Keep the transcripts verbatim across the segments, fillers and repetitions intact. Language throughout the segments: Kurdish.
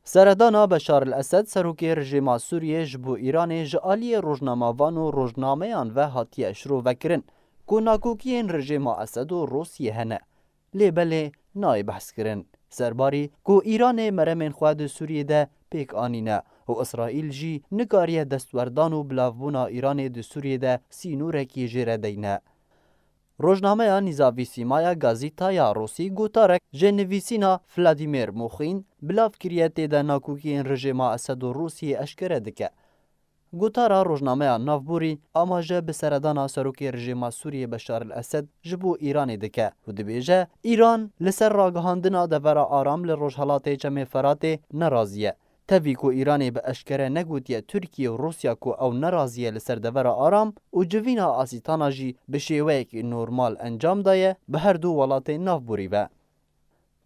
Seredana Beşar el-Esed, serokê rejêma Sûriyê, ji bo Îranê ji aliyê rojnamevan û rojnameyan ve hatiye şirovekirin ku nakokiyên rejêma Esed û Rûsiyê hene. Lê belê nayê behs kirin. Serbarî ku Îranê meremên xwe di Sûriyê de pêk anîne û Îsraîl jî nikariye destwerdan û bilavbûna Îranê di Sûriyê de sînorekî jê re deyne. Rojnameya Nîzavî Sîmaya Gazîta ya Rûsî gotarek ji nivîsîna Vladimir Muxîn bilav kiriye, tê de nakokiyên rejêma Esed û Rûsiyê eşkere dike. Gotara rojnameya navborî amaje bi seredana serokê rejêma Sûriyê Beşar el-Esed ji bo Îranê dike û dibêje, Îran li ser ragihandina devera aram li rojhelatê Çemê Feratê nerazî ye. Tevî ku Îranê bi eşkere negotiye Tirkiye û Rûsya ku ew nerazî ye li ser devera aram û civîna asîtana jî bi şêweyekî normal encam daye bi her du welatên navborî ve.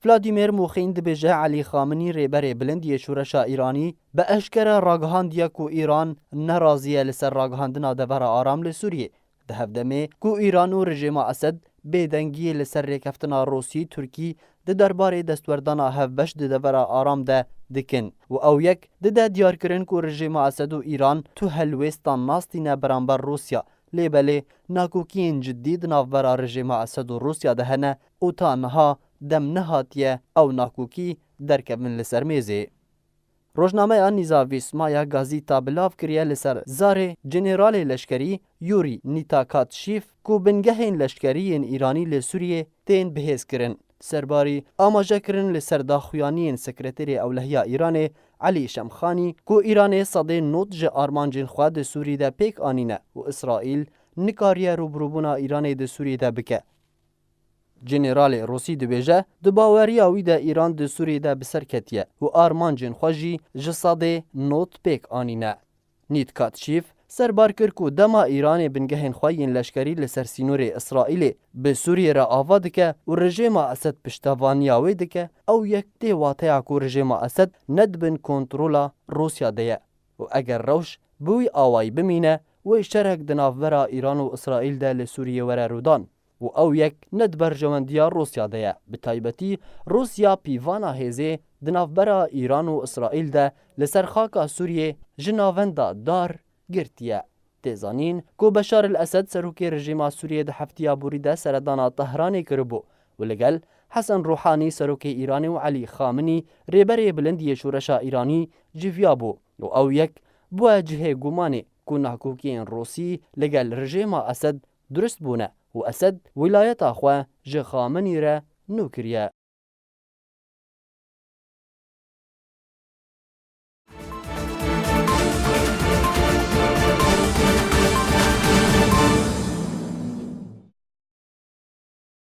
Vladimir Muxîn dibêje Elî Xamenî, rêberê bilind yê şoreşa Îranî, bi eşkere ragihandiye ku Îran nerazî ye li ser ragihandina devera aram li Sûriyê. Di hevdemê ku Îran û rejêma Esed bêdengiyê li ser rêkeftina Rûsî-Tirkî di derbarê destwerdana hevbeş di devera aram de dikin û ew yek dide diyarkirin ku rejêma Esed û Îran tu helwêstan nas tîne beramber Rûsya, lê belê nakokiyên cidî di navbera rejêma Esed û Rûsya de hene û ta niha dem nehatiye ew nakokî derkevin li ser mêzê. Rojnameya Nîzavîsma ya Gazîta bilav kiriye li ser zarê Generalê Leşkerî Yurî Nîtakatşîf ku bingehên leşkerî yên Îranî li Sûriyê tên bihêzkirin. Serbarî amaje kirin li ser daxuyaniyên Sekreterê Ewlehiya Îranê Elî Şemxanî ku Îranê sedê nod ji armancên xwe di Sûrî de pêk anîne û Îsraîl nikariye rûbirûbûna Îranê di Sûrî de bike. Generalê Rûsî dibêje, di baweriya wî de Îran di Sûriyê de bi ser ketiye û armancên xwe jî ji sedê nod pêk anîne. Nît Katşîf serbar kir ku dema Îranê bingehên xwe yên leşkerî li ser sînorê Îsraîlê bi Sûriyê re ava dike û rejêma Esed piştevaniya wê dike, ew yek tê wateya ku rejêma Esed ne di bin kontrola Rûsya de ye û eger rewş bi wî awayî bimîne, wê şerek di navbera Îran û Îsraîl de li Sûriyê were rûdan. û ew yek ne di berjewendiya Rûsya de ye. Bi taybetî Rûsya pîvana hêzê di navbera Îran û Îsraîl de li ser xaka Sûriyê ji navenda dar girtiye. Tê zanîn ku Beşar el-Esed, serokê rejîma Sûriyê, di heftiya borî de seredana Tehranê kiribû û li gel Hesen Ruhanî, serokê Îranê, û Elî Xamenî, rêberê bilind yê şoreşa Îranî, civiyabû û ew yek bûye cihê gumanê ku nakokiyên Rûsî li gel rejîma Esed durust bûne û Esed wîlayeta xwe ji Xamenî re nû kiriye.